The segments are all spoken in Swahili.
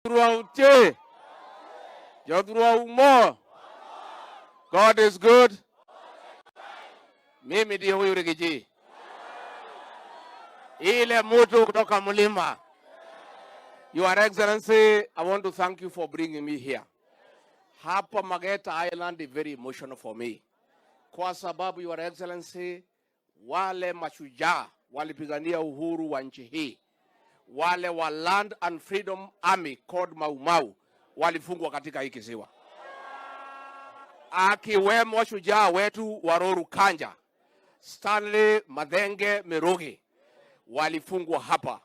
Jothurwa, Jothurwa umo. God is good. Mimi ndiye huyu Riggy G, ile mtu kutoka mlima. Your Excellency, I want to thank you for bringing me here. Hapa Mageta Island is very emotional for me, kwa sababu, Your Excellency, wale mashujaa walipigania uhuru wa nchi hii, wale wa Land and Freedom Army called Mau Mau, walifungwa katika hii kisiwa, akiwemo shujaa wetu Waruru Kanja, Stanley Mathenge Mirugi, walifungwa hapa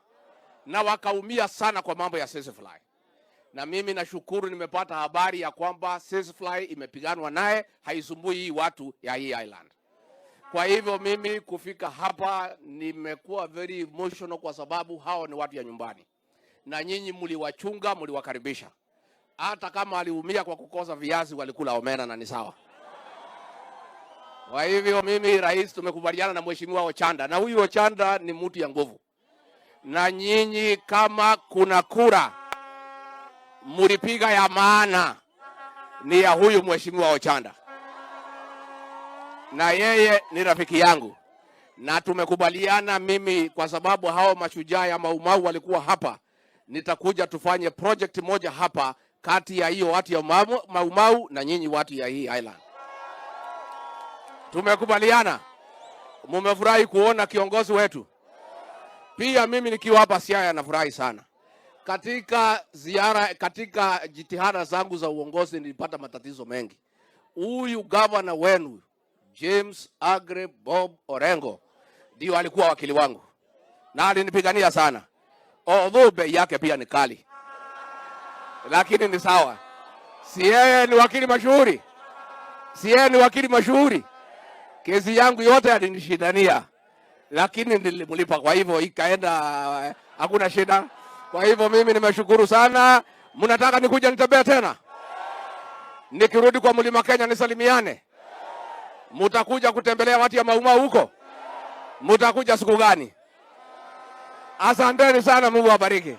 na wakaumia sana kwa mambo ya tsetse fly. Na mimi nashukuru nimepata habari ya kwamba tsetse fly imepiganwa naye, haisumbui hii watu ya hii island. Kwa hivyo mimi kufika hapa nimekuwa very emotional kwa sababu hao ni watu ya nyumbani, na nyinyi mliwachunga, mliwakaribisha. Hata kama aliumia kwa kukosa viazi, walikula omena na ni sawa. Kwa hivyo mimi, rais, tumekubaliana na mheshimiwa Ochanda, na huyu Ochanda ni mtu ya nguvu, na nyinyi kama kuna kura mlipiga ya maana ni ya huyu mheshimiwa Ochanda, na yeye ni rafiki yangu, na tumekubaliana mimi, kwa sababu hao mashujaa ya Maumau walikuwa hapa, nitakuja tufanye project moja hapa kati ya hiyo watu ya Maumau na nyinyi watu ya hii island. Tumekubaliana. Mumefurahi kuona kiongozi wetu. Pia mimi nikiwa hapa Siaya nafurahi sana. Katika ziara, katika jitihada zangu za uongozi nilipata matatizo mengi. Huyu gavana wenu James Aggrey Bob Orengo ndio alikuwa wakili wangu na alinipigania sana, although bei yake pia ni kali, lakini ni sawa. Si yeye ni wakili mashuhuri? Si yeye ni wakili mashuhuri? Kesi yangu yote alinishindania, lakini nilimlipa, kwa hivyo ikaenda, hakuna shida. Kwa hivyo mimi nimeshukuru sana. Mnataka nikuja nitembee tena? Nikirudi kwa Mlima Kenya nisalimiane? Mutakuja kutembelea watu ya Maumau huko? Mutakuja siku gani? Asanteni sana, Mungu awabariki.